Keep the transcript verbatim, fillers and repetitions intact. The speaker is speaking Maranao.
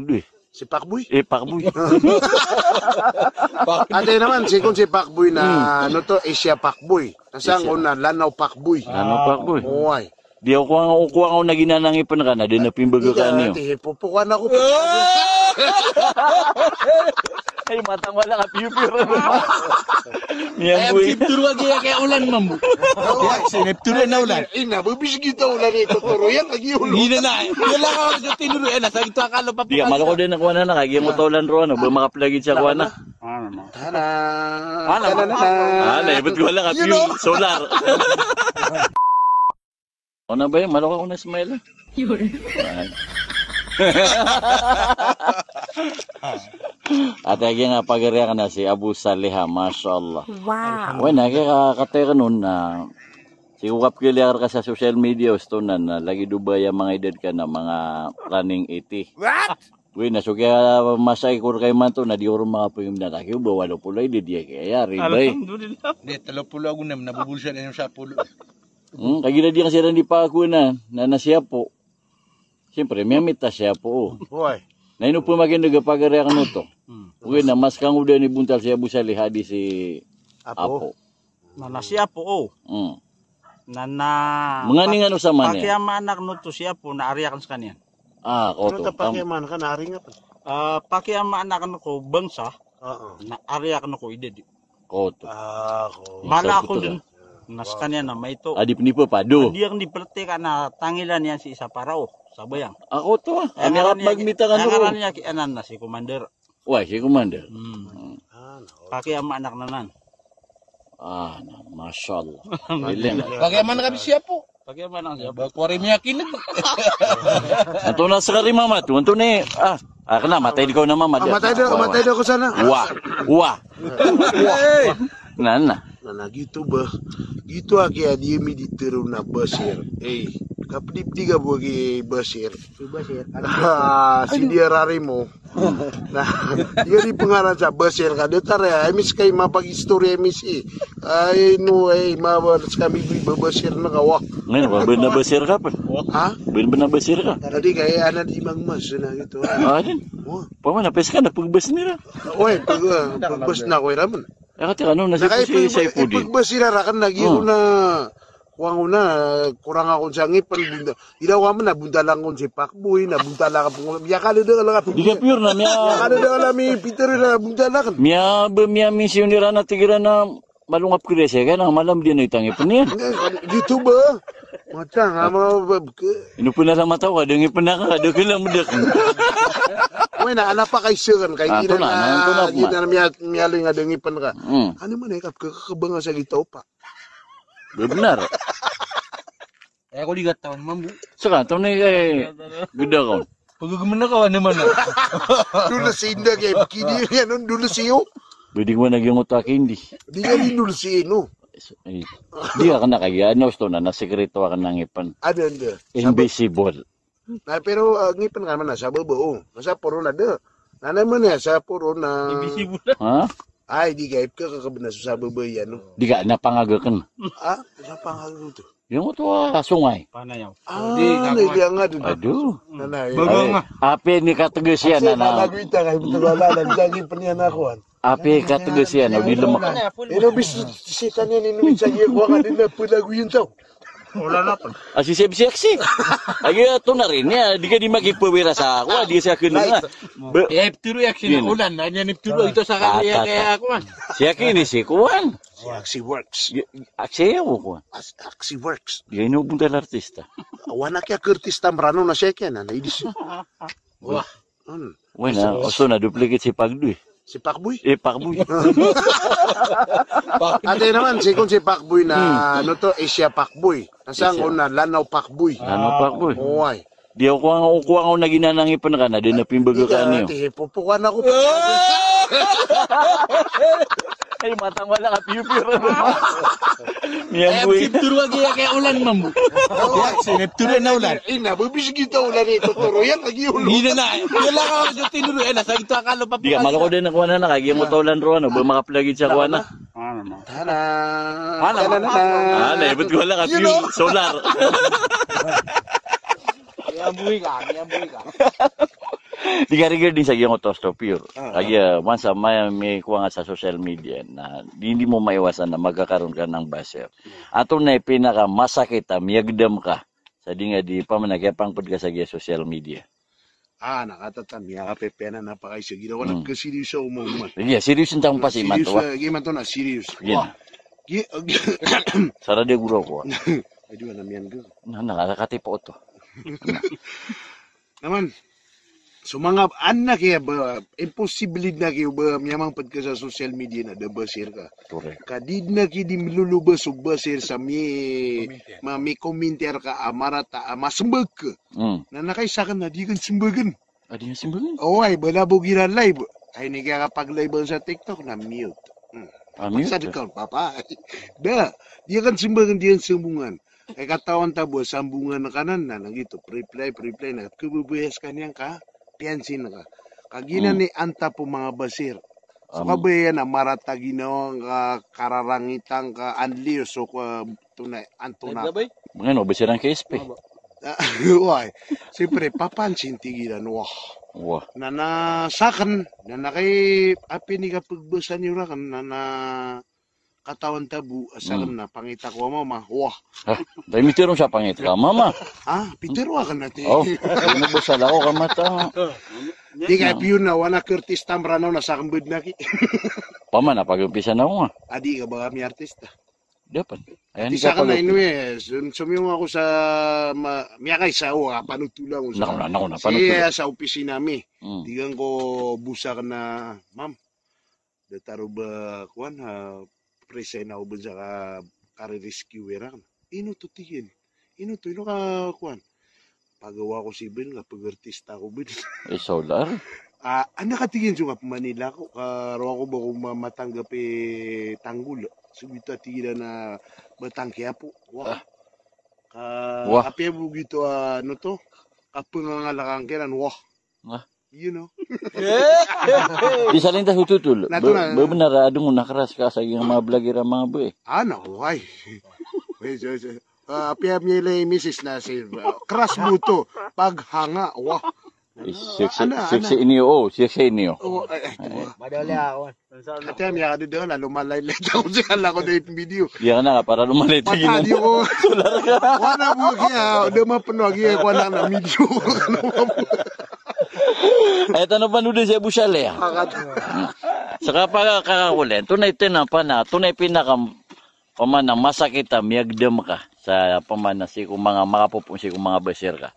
Doi. Si Pakboy. Eh, Pakboy. Ati naman, si kon si Pakboy na, ano to, Asia Pakboy. Na sangkoto na Lanao Pakboy. Lanao Pakboy. Oway. Di ako, ako, ako na ginanangipan ka na, di na pimbaga ka niyo. Ati, pupukan ako. Ay, matang wala ka, piyo-piyo. Miyamboy. Ay, turo agi kaya olan, mambo. Oway. Sini turo na olan. Ina, babis kita olan ito, turo yan, lagi ulo. Hindi na, eh. Wala ka, sa tinuro, eh, nasa ito akalo, papukan. Di ka, malo ko din ako na, na, kagi mo to olan ro, ano, ba makaplagid sa kuha na. Ano, no? Tana. Ano? Tana, tana. Ah, naibot ko lang, you know? Solar. Ano ba yun? Malo ka ko na smile, eh. Yun. Ati agi nga pagari aken na si Abu Saliha, masha Allah. Wow. Wen, agi ka, katay ka nun na, si ko kapkili akar ka sa social media, osto na, na, lagi do ba ya mga edad ka na mga running eighty. What? Wen, na so kaya masa ikor kay manto, na di ko ron makapagim na taki, ba walo polo ay di, di kaya, ribay. Alhamdulillah. Di, telo polo ako na, nabubulsa na yung sa polo. Hmm, kagiradi kasi ran di pa ako na, na, na siya po. Siyempre, miyamit ta siya po, oh. Oway. Na ino po makindaga pagari aken oto. Hmm. Wen, na mas kangoda ni bontal si Abu Saliha di si Apo. Apo. Na, na si Apo, oh. Hmm. Na, na, manga ning ano sa man yan? Pakiyamaan aken oto si Apo, na ari aken sekaniyan. Ah, oto. Ano ta pakiyamaan ka na ari nga pa? Ah, pakiyamaan aken ko bangsa, oo, na ari aken ko idadi. Koto. Ah, ko. Mala ako din. Na sekaniyan na maito. Adi penipo pado. Adi ang di pelete ka na tangilan iyan si isa parao. Sabayang. Ako to, ah. Ami akan magmita ka no. Ngaran niya ki anan na si Commander. Wah, si Commander. Hmm. Ah, no. Pakiyamaan aken anan. Ah, na, masha Allah. Alhamdulillah. Pakiyamaan ka bi siya po. Pakiyamaan aken siya po. Ba, kuwari miyakineg. Anto na sekari mama to, anto ni, ah, ah, kena, matay di ko na mama. Ah, matay di, matay di ko sana. Wah, wah. Wah. Na, na. Na, na, gito ba? Gito aki a di mi di tero na Basir. Eh, kapdi-pdi ka bo aki Basir. Si Basir. Ah, si dia rari mo. Na, iya di pengaran sa Basir ka, datar ya, emis kay mapag-istorya emis i. Ay, no, ay, mabalas kami di ba Basir na ka, wah. Ngayon, ba, ba na Basir ka pa? Ha? Ba, ba na Basir ka? Tadi kay ana di magmas na gito. Ah, din? Wah. Paman, apes ka na pagbas nila. Oy, pag, ah, pagbas na ko, iraman. Eh, kati ka, no, na si Saifuddin. Pagbas nila, rakan lagi ko na, kuwang ko na, kurang ako sa ngipen, bunda. Ira ko amen na buntalan kon si Pakboy, na buntalan ka pengolom. Ya, kada da ka lang. Di ka pure na, miya. Ya, kada da ka lang, mi Peter na buntalan ka. Miya, ba, miya, misyonera na tigira na malungap kira siya, kaya na malam di na itang ipen iyan. Gito ba? Mata, nga ma, ba, ke. Ino po na lang mataw ka, da ngipen ka, da ka lang medak. Wena, ana pa kay segan, kay gira na, gira na miya, miya lang nga da ngipen ka. Hmm. Ano man ay kap, ke, ke, ke, banga sa gito pa. Benar. Eh, ako di katawan, mambo. Saka, taw na, eh, geda ka. Pagagmana ka, ano man, ah. Dulesi inda, kay, kini, ano, dulesi, oh. Pwede ko na giyang utaki, hindi. Di ka di dulesi, no? Eh, di ka na kaya, ano, sto na, na sekreto ka na ngipen. Ada, ada. Invisible. Na, pero, ah, ngipen ka man, nasa baba, oh. Nasa poro na, da. Na, na, man, ya, sa poro na. Invisible. Ha? Ay, di ka, ipka, kakabena, sa baba, yan, no? Di ka, napangagaken. Ah, napangagaken to. Yung oto, ah, sungay. Panayaw. Ah, di, na, di, nga dun. Aduh. Nanay. Baga nga. Api ni kateges iyan, nanay. Lagu ita, kay betul wala, lagi, lagi peniyan ako, an. Api kateges iyan, o di lemak. Ino bis, sitan iyan, ino bis, agi, kuwang ka din na pelagu iyan, taw. Wala na pa. Asi siya, siya, si. Agi, ato na rin, ya. Di ka di makipawira sa ako, ah, di siya kinunga. Ba- Eh, turo yak sina ulan, na niyan turo ito sa kaya, kaya ako, ah. Siya kini si kuwan. Si Axie Works. Axie o kuwan. As-, Axie Works. Di ino buntal artista. Wana kaya ke artista Meranaw na siya kaya na, na idis. Wah. Ano? Wena, oso na duplicate si Pagdoy. Si Pakboy? Eh, Pakboy. Ati naman, si kon si Pakboy na, ano to, Asia Pakboy. Nasaan ko na, Lanao Pakboy. Lanao Pakboy. Oway. Di ako ang, ako ang naginanangipan ka na, di na pimbaga ka niyo. Ati, pupukan ako. Ay, matang wala ka, piyo-piyo. Miyamboy. Ay, pipturo agi ya kaya ulan, mambo. Sini pturo na ulan. Ina, babis kita ulan ito, toro yan, lagi ulo. Hindi na, wala ka, sa tinuro, eh, nasa ito akalo pa. Di ka, malo ko din ako na, na, kagi mo to ulan ro, ano, ba makaplagid sa kuwan na. Ano, no? Tana. Ano? Tana, tana. Ah, naibot ko lang, you know? Solar. Miyamboy ka, miyamboy ka. Di ka regarding sa giyangkoto, Astro Pure. Ah, kagiya, ah, once a maya mikowa nga sa social media na di, di mo maiwasan na magkakaroon ka ng basher. Hmm. Antonaa i pinakamasakit a miyagdam ka sa di nga di pamana kiyapangped ka sa giya social media? Ah, na katawan, miyakapepenan a pakaiza. Giraw ko na, hmm, kaseriyosa ko man. Iya, serious ang tawag pa si, serious imanto, ah. Imanto na serious. Iya. Wah. Gi-, gi- Sara di guraw ko, ah. Ay, di ba, na miyan ko. Na, na, nakakatipa oto. Na man, so manga, an na kaya ba, imposible na kaya ba, miyamangped ka sa social media na da basher ka. Correct. Ka di na kaya di melolobas o basher sa mi-, kominter, ma-, mikominter ka a marata, a masembag ka. Hmm. Na nakaisa ka na di ka sembagen. A di ka sembagen? Oway, bala bo gira live. Ay, ini kaya kapag-live sa TikTok na mute. Hmm. Ah, mute? Sa dekan, papa. Da, di ka sembagen, di ka sambungan. Ay, katawan ta bo, sambungan ka nan, na, na gito, reply, reply, na, kebebayas ka niyan ka, piyansin ka. Kagiya na, hmm, ni anta po manga basher. So, am, kabaya na marata ginawa ka, kararangitan ka, anliyo, so, ka, tunay, antuna. Gabay? Mangano, basher ang K S P? Maba. Ah, wah, siyempre, papansin, tigilan, wah. Wah. Na, na, saken, na, na kay, apiya ini kapegbasa niyo raken, na, na, katawan ta bo, a saken, hmm, na pangita ko a mama, wah. Ah, tayo mitero sa pangita ka mama. Ah, pitero aken na ti. Oh, ano ba sa lako ka mata? Di ka, hmm, piyo na, wana ka artista Mranaw na saken bed na ki. Pamana, pag-umpisa na ko nga. Adi ka ba kami artista? Dapat. Ayan, di saken na ino eh, sum-, sumiyong ako sa ma-, miyakaisa, o, ah, panotolan ko sa, nako na, nako na, si, panotolan, eh, sa opisina mi. Hmm. Tigan ko bosak na, ma'am. Datar o ba, kuwan, ha, present ako ba sa ka, kare-rescue iran. Ino to tiyan? Ino to, ino ka, kuwan? Pagawa ko si Ben, ka pag-artista ko, Ben. Eh, solar? Ah, anak a tiyan so nga Manila ko, ka ro ako ba ko ma-, matanggap i tanggol. So, ito a tiyan na Batang Quiapo. Wah. Ah. Ka, wah, apiya bo gito, ah, ano to? Kapangangalakan kiran, wah. Ah. You know? Di sa lintas ututol. Natural. Be-, bebenar a adong o nakeras ka sa giyang manga vlogger a manga boy. Ano, why? Wait, wait, wait. Ah, apiya miyailay i misis na si, ah, keras bo oto. Paghanga, wah. Eh, sexy, ana, sexy ana. Iniyo, oh, sexy iniyo. Oh, eh, eh, wah. Madali ako. Kati ami, ah, di daw na, lumalaylay daw siya, lako na yung video. Iya ka na, para lumalaylay tayo. Patay ko. Solar ka. Wala mo kaya, di mapano kaya ko na, na video. Ay, tano pa nudi siya busal eh. Akat. Saka pa kakakuli, tunay tena pa na, tunay pinaka, pamana masakit a miyagdam ka sa pamana sii ko manga makapopon, sii ko manga basher ka.